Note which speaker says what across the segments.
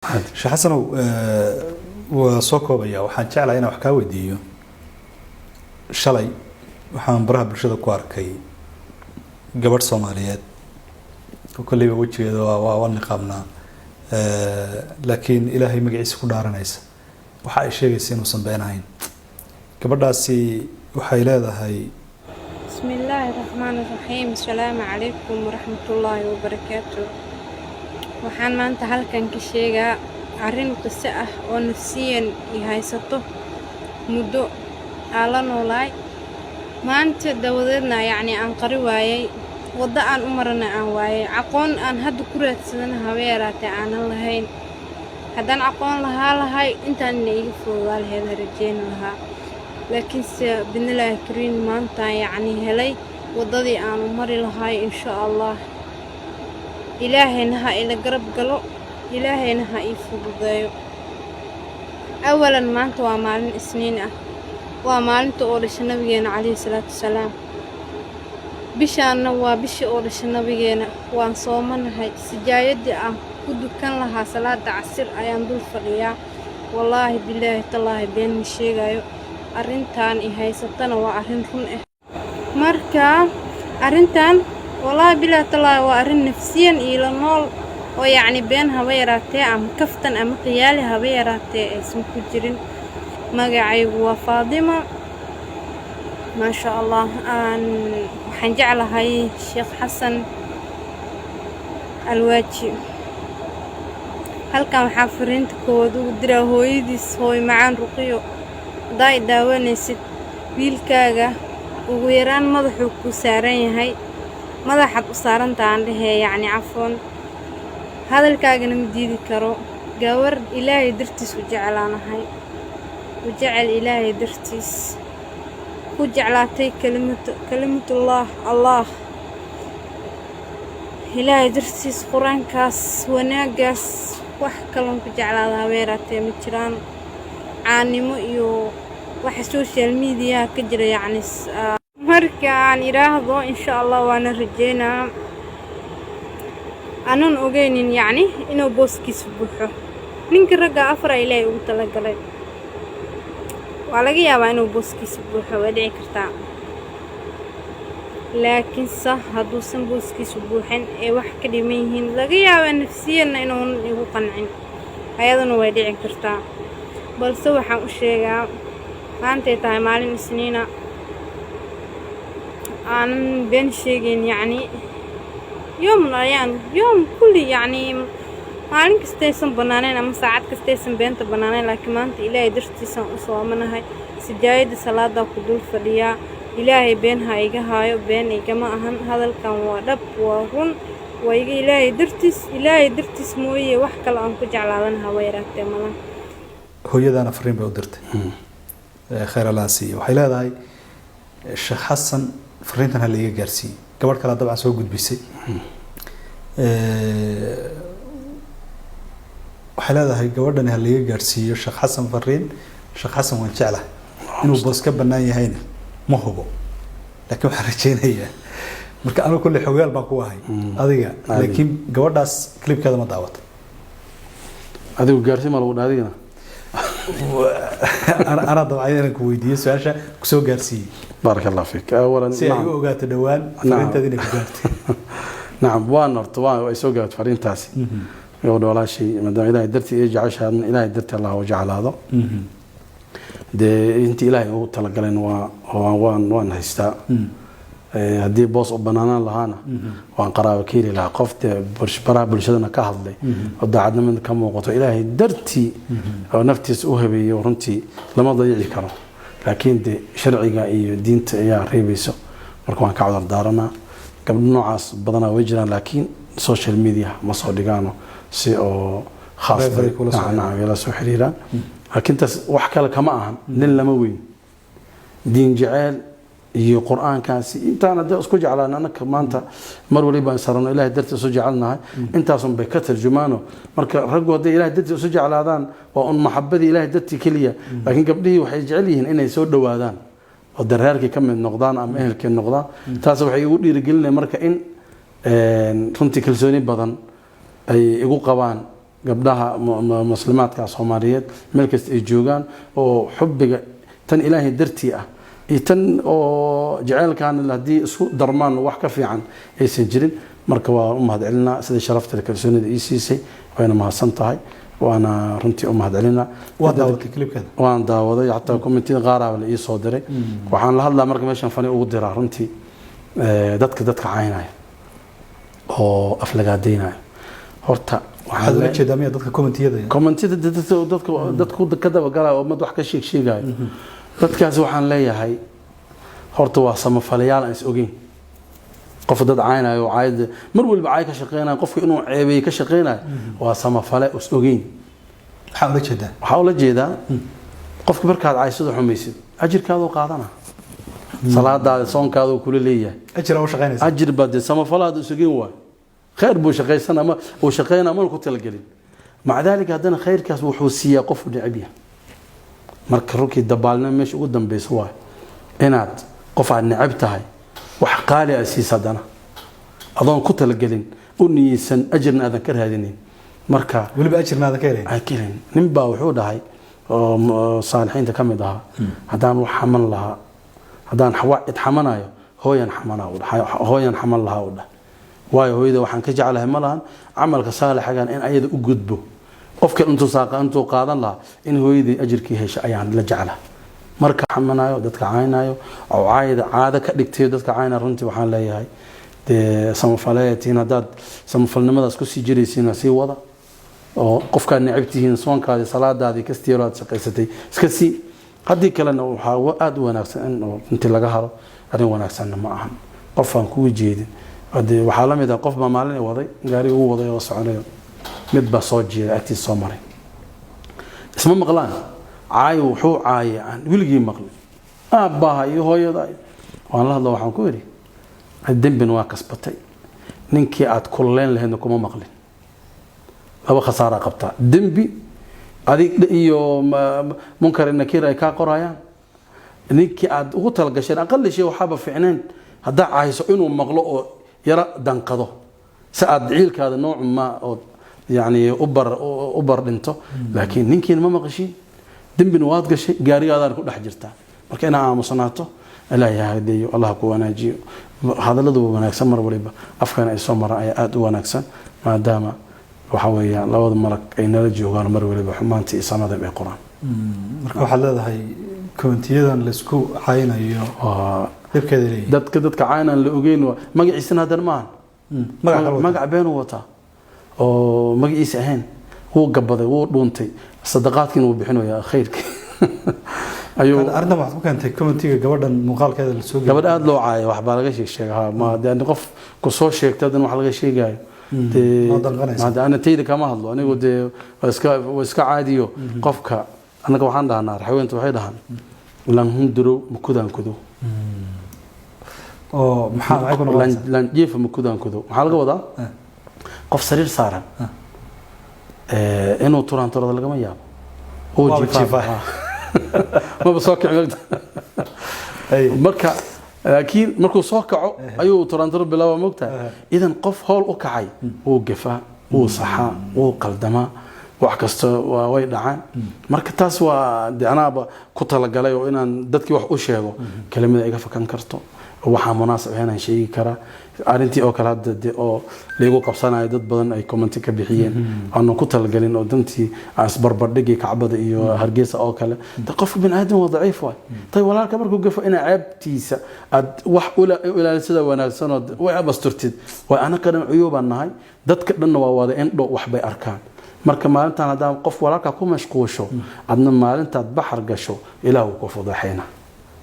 Speaker 1: Sheekh Xasanow, waa soo koobaya. Waxaan jeclahay inaan wax kaa weydiiyo. Shalay waxaan baraha bulshada ku arkay gabadh Soomaaliyeed oo kolleyba wejigeeda waa niqaabnaa, laakiin Ilaahay magaciisa ku dhaaranaysa. Waxa ay sheegaysa inuusan been ahayn. Gabadhaasi waxay leedahay:
Speaker 2: بسم الله الرحمن الرحيم، السلام عليكم ورحمة الله وبركاته. Waxaan maanta halkan ka sheegaa arrin qiso ah oo nafsiyan i haysato muddo aan la noolaay. Maanta dabadeedna yacni aan qari waayay, waddo aan u marana aan waayay, aqoon aan hadda ku raadsadana haba yaraatee aanan lahayn. Haddaan aqoon lahaa lahay, intaan ina iga fududaa lahayd rajeyn lahaa, laakiinse bidnillaahi kariin maantaan yacni helay waddadii aanu mari lahay, insha Allah. Ilaahayna ha ila garab galo, Ilaahayna ha ii fududeeyo. Awalan, maanta waa maalin Isniin ah, waa maalinta oo dhashay Nabigeena calayhi salaatu wasalaam. Bishaanna waa bishii oo dhashay Nabigeena. Waan soomanahay. Sijaayadii aan ku dukan lahaa salaada casir ayaan dul fadhiyaa. Wallaahi, bilaahi, tallaahi, been ma sheegayo. Arrintan i haysatana waa arrin run ah. Marka arrintan, wallaahi, bilaahi, tallaahi, waa arrin nafsiyan iila nool oo yacni been haba yaraatee ama kaftan ama khiyaali haba yaraatee aysan ku jirin. Magacaygu waa Faadima. Maasha Allah, aan waxaan jeclahay Sheekh Xasan Alwaaji. Halkan waxaa fariinta koowaad ugu diraa hooyadiis: hooy macaan Ruqiyo, haddaa i daawanaysid, wiilkaaga ugu yaraan madaxuu ku saaran yahay, madaxaad u saarantaha aan dhehee, yacni cafoon, hadalkaagana ma diidi karo. Gawar Ilaahay dartiis u jeclaanahay, u jecel Ilaahay dartiis, ku jeclaatay kalimatullah, Allah, Ilaahay dartiis, Qur-aankaas, wanaagaas. Wax kaloon ku jeclaada habeeraatee ma jiraan. Caanimo iyo waxa social mediaha ka jira, yacni marka aan idhaahdo insha Allah, waana rajeynaa aanan ogeynin yacni inuu booskiisa buuxo. Ninka ragga afar Ilaahay ugu talagalay. Waa laga yaabaa inuu booskiisa buuxo, way dhici kartaa, laakiinse hadduusan booskiisa buuxin ee wax ka dhiman yihiin, laga yaabaa nafsiyanna inuunan igu qancin, ayaduna way dhici kartaa. Balse waxaan u sheegaa, maantay tahay maalin Isniina, aanan been sheegayn, yacni yoom ayaan yoom kulli, yacni maalin kastaysan bannaanayn ama saacad kastaysan beenta bannaanayn, laakiin maanta Ilaahay dartiisaan u soomanahay, sijaayadda salaadaa ku dul fadhiyaa. Ilaahay been ha iga haayo, been igama ahan. Hadalkan waa dhab, waa run, waa iga Ilaahay dartiis. Ilaahay dartiis mooye wax kale aan ku jeclaadan haba yaraatee malan.
Speaker 1: Hooyadaana fariin bay u dirtay, khayr Allah siiye. Waxay leedahay: Sheekh Xasan fariintan ha laiga gaarsiiyey. Gabadh kalea dabcan soo gudbisay. Waxay leedahay gabadhani ha laiga gaarsiiyo Sheekh Xasan fariin: Sheekh Xasan waan jeclahay, inuu boos ka bannaan yahayna ma hubo, laakiin waxaan rajeynayaa. Marka anigu kolley xogaal baan ku ahay adiga, laakiin gabadhaas clipkeeda ma daawata.
Speaker 3: Adigu gaarsi ma lagu dha adigana?
Speaker 1: Anaa dabcay inaan ku weydiiyo su-aasha kusoo gaarsiiyey.
Speaker 3: Baaraka Allah fiik. Awalan,
Speaker 1: si ay u ogaato dhowaan fariintaada inay ku gaartay.
Speaker 3: Nacam, waan horta waa ay soo gaartay fariintaasi gabadha walaashay. Maadaama Ilaahay dartii ay jeceshahay, Ilaahay dartii Allah u jeclaado. Dee intii Ilaahay ugu talagaleen waa waan haystaa. Haddii boos u banaanaan lahaana, waan qaraabo ka heli lahaa. Qof dee baraha bulshadana ka hadlay oo daacadnimada ka muuqato, Ilaahay dartii oo naftiisa u habeeyo, runtii lama dayici karo, laakiin de sharciga iyo diinta ayaa reebayso. Marka waan ka cudur daaranaa. Gabdho noocaas badanaa way jiraan, laakiin social media ma soo dhigaano si oo khaas.
Speaker 1: Private kula soo
Speaker 3: Nacam, la soo xiriiraan, laakiin taas wax kale kama ahan. Nin lama weyn diin jeceel iyo Qur-aankaasi intaan hadda isku jeclaan. Anaka maanta mar waliba aan sarano Ilahay dartii isu jecelnahay, intaasun bay ka tarjumaano. Marka raggu hadday Ilahay dartii isu jeclaadaan, waa un maxabadii Ilahay dartii keliya. Laakiin gabdhihii waxay jecel yihiin inay soo dhowaadaan oo dareerkii ka mid noqdaan ama ehelkii noqdaan. Taas waxay igu dhiirigelinaya marka in runtii kalsooni badan ay igu qabaan. Gabdhaha muslimaadka Soomaaliyeed meel kasta ay joogaan oo xubbiga tan Ilaahay dartii ah iyo tan oo jaceylkan haddii isku darmaan wax ka fiican aysan jirin. Marka waa u mahadcelinaa sida sharafta iyo kalsoonida ii siisay, wayna mahadsan tahay, waana runtii u mahadcelinaa.
Speaker 1: Waa daawatay clipkeeda?
Speaker 3: Waan daawaday, xataa commentiyada qaaraaba la ii soo diray. Waxaan la hadlaa marka meeshan fani ugu diraa runtii dadka caynaya oo aflagaadaynaya horta.
Speaker 1: Waxaad ula jeedaa miya dadka commentiyada?
Speaker 3: Commentiyada dadku ka dabagalaya oo ummad wax ka sheeg sheegayo, dadkaasi waxaan leeyahay horta waa samafalayaal aan is ogeyn. Qof dad caynayo oo cayd mar walba cay ka shaqeynayo, qofka inuu ceebeey ka shaqeynayo, waa samafale is ogeyn.
Speaker 1: Maxaa ula jeedaa?
Speaker 3: Waxaa ula jeedaa qofka markaad caysado xumaysid, ajirkaaduu qaadana, salaadaada, soonkaaduu kula leeyahay.
Speaker 1: Ajir u shaqeynaysa.
Speaker 3: Ajir baa dee samafalaad is ogeyn waay. Khayr buu shaqaysan ama uu shaqeynaa mana ku talagelin, maca daalika haddana khayrkaas wuxuu siiyaa qofu neceb yahay. Marka runkii dabaalnimo meesha ugu dambeysa waay inaad qof aad neceb tahay wax qaali ah siisa, haddana adoon ku talagelin, u niyeysan, ajirna aadan ka raadinin. Marka
Speaker 1: weliba ajirna aadan ka helayn.
Speaker 3: Aan ka helayn. Nin baa wuxuu dhahay oo saalixiinta ka mid ahaa, haddaan wax xaman lahaa, haddaan cid xamanayo, hooyan xamanaa u dhahay, hooyan xaman lahaa u dhahay, waayo hooyada waxaan ka jeclahay ma lahan camalka saalixagan in ayada u gudbo. Qofka intuu saaqa intuu qaadan lahaa in hooyadii ajirkii hesha ayaan la jeclahay. Marka xamanayo dadka caynayo oo caayda caado ka dhigtayo, dadka caynaya runtii waxaan leeyahay dee samafaleetiin, haddaad samafalnimadaas kusii jiraysiina sii wada, oo qofkaad necab tihiin soonkaadii, salaadaadii kastiiro aad shaqaysatay iska sii. Haddii kalena waxaa aada u wanaagsan in runtii laga haro. Arrin wanaagsanna ma ahan qof aan kugu jeedin. Hadee waxaa la mid ah qof baa maalin waday gaari ugu waday oo soconayo, mid baa soo jiiray, agtiisa soo maray, isma maqlaan. Caay wuxuu caayay aan weligii maqlin, aabbaha iyo hooyada. Waan la hadlo, waxaan ku idhi dembina waa kasbatay, ninkii aad kulleyn lahaydna kuma maqlin. Laba khasaaraa qabtaa: dembi adig iyo munkar iyo nakiir ay kaa qorayaan, ninkii aad ugu talagasheen. Aqali shay waxaaba fiicnayn haddaa caayso inuu maqlo oo yara danqado, si aad ciilkaada noocu ma oo yani u bar dhinto. Laakiin ninkiina ma maqashiin, dembina waad gashay, gaarigaadaan ku dhex jirtaa. Marka inaa aamusanaato, Ilaahay ha hadeeyo, Allah ku wanaajiyo. Hadalladu waa wanaagsan, mar waliba afkana ay soo maraan ayaa aada u wanaagsan, maadaama waxa weeyaan labada malag ay nala joogaan mar waliba, xumaanta iyo samada ay qoraan.
Speaker 1: Marka waxaad leedahay commentiyadan laysku caynayo
Speaker 3: waa
Speaker 1: dhibkeeda leeyihiin.
Speaker 3: Dadka caynaan la ogeyn magaciisana haddana maahan.
Speaker 1: Magac kale wataa.
Speaker 3: Magac beenuu wataa oo magaciisa ahayn, wuu gabaday, wuu dhuuntay, sadaqaadkiina wuu bixinayaa, khayrki ayuu.
Speaker 1: Arrintan waxaad ku keentay commentiga gabadhan muuqaalkeeda la soo geliyay.
Speaker 3: Gabadh aada loo caayo, wax baa laga sheeg sheega. Ha, ma dee qof ku soo sheegtay haddana wax laga sheegayo dee.
Speaker 1: Ma danqanaysa.
Speaker 3: Ma ana tayda kama hadlo anigu, dee waa iska caadiyo. Qofka annaga waxaan dhahnaa, raxweynta waxay dhahaan lan hundurow makudaan kudo.
Speaker 1: Oo maxay ku noqonaysaa?
Speaker 3: Lan jiifa makudaan kudo maxaa laga wadaa? Qof sariir saaran inuu turaanturada lagama yaabo. Uu
Speaker 1: Waaba
Speaker 3: jiifaa.
Speaker 1: Jiifaa.
Speaker 3: Maba soo kici mogta. Marka laakiin markuu soo kaco ayuu turaanturo bilaaba, mogtahay. Idan qof howl u kacay wuu gafaa, wuu saxaa, wuu qaldamaa, wax kasta waa way dhacaan. Marka taas waa de anaaba ku talagalay oo inaan dadkii wax u sheego kelimada iga fakan karto, waxaa munaasab ahayn aan sheegi karaa. Arrintii oo kale hadda de oo laigu qabsanayo, dad badan ay commenti ka bixiyeen aanan ku talagelin oo dantii aan isbarbardhigii Kacbada iyo Hargeysa oo kale. De qofka bini aadam waa daciif waay. Tay walaalka markuu gafo inaa ceebtiisa aad wax u ilaalisada wanaagsan oo way abasturtid waay. Anaka dhan cuyuubaan nahay, dadka dhanna waa wada indho, wax bay arkaan. Marka maalintan haddaa qof walaalka ku mashquusho, adna maalintaad baxar gasho Ilaah wuu ku fudaxayna,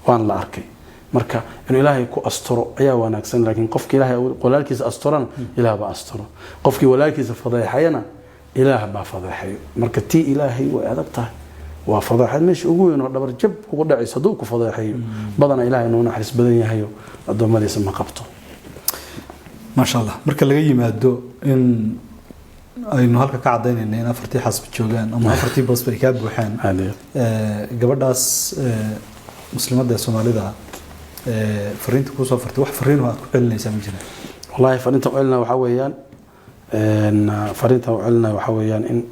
Speaker 3: waan la arkay. Marka inuu Ilaahay ku asturo ayaa wanaagsan. Laakiin qofki Ilaahay walaalkiisa asturana Ilaah baa asturo, qofkii walaalkiisa fadeexayana Ilaah baa fadeexayo. Marka tii Ilaahay way adag tahay, waa fadeexad meesha ugu weyn oo dhabar jab kugu dhacayso hadduu ku fadeexayo. Badana Ilaahay inuu naxariis badan yahayo, addoommadiisa ma qabto.
Speaker 1: Maasha Allah. Marka laga yimaado in aynu halka ka cadaynayna in afartii xasbi joogaan ama afartii boosba ay kaa buuxaan, gabadhaas muslimadda ee Soomaalida fariinta kuusoo fartay, wax fariin oo aad ku celinaysaa ma jiraan?
Speaker 3: Wallahi fariinta u celina waxaa weeyaan Fariinta u celinaya waxaa weeyaan in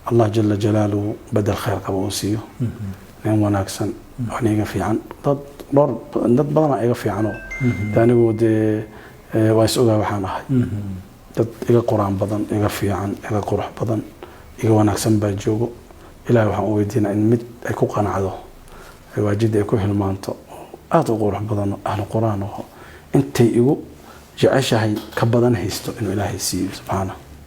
Speaker 3: Allah jala jalaaluhu bedel khayr qaba uu siiyo, nin wanaagsan oo iga fiican. Dad dhowr dad badanaa iga fiicanoo de anigu dee waa is ogaa waxaan ahay. Dad iga quraan badan, iga fiican, iga qurux badan, iga wanaagsan baa joogo. Ilahay waxaan u weydiinaa in mid ay ku qanacdo, ay waajida ay ku hilmaanto, oo aada u qurux badan oo ahlu quraan oo intay igu jeceshahay ka badan haysto inuu Ilaahay siiyo subxaana.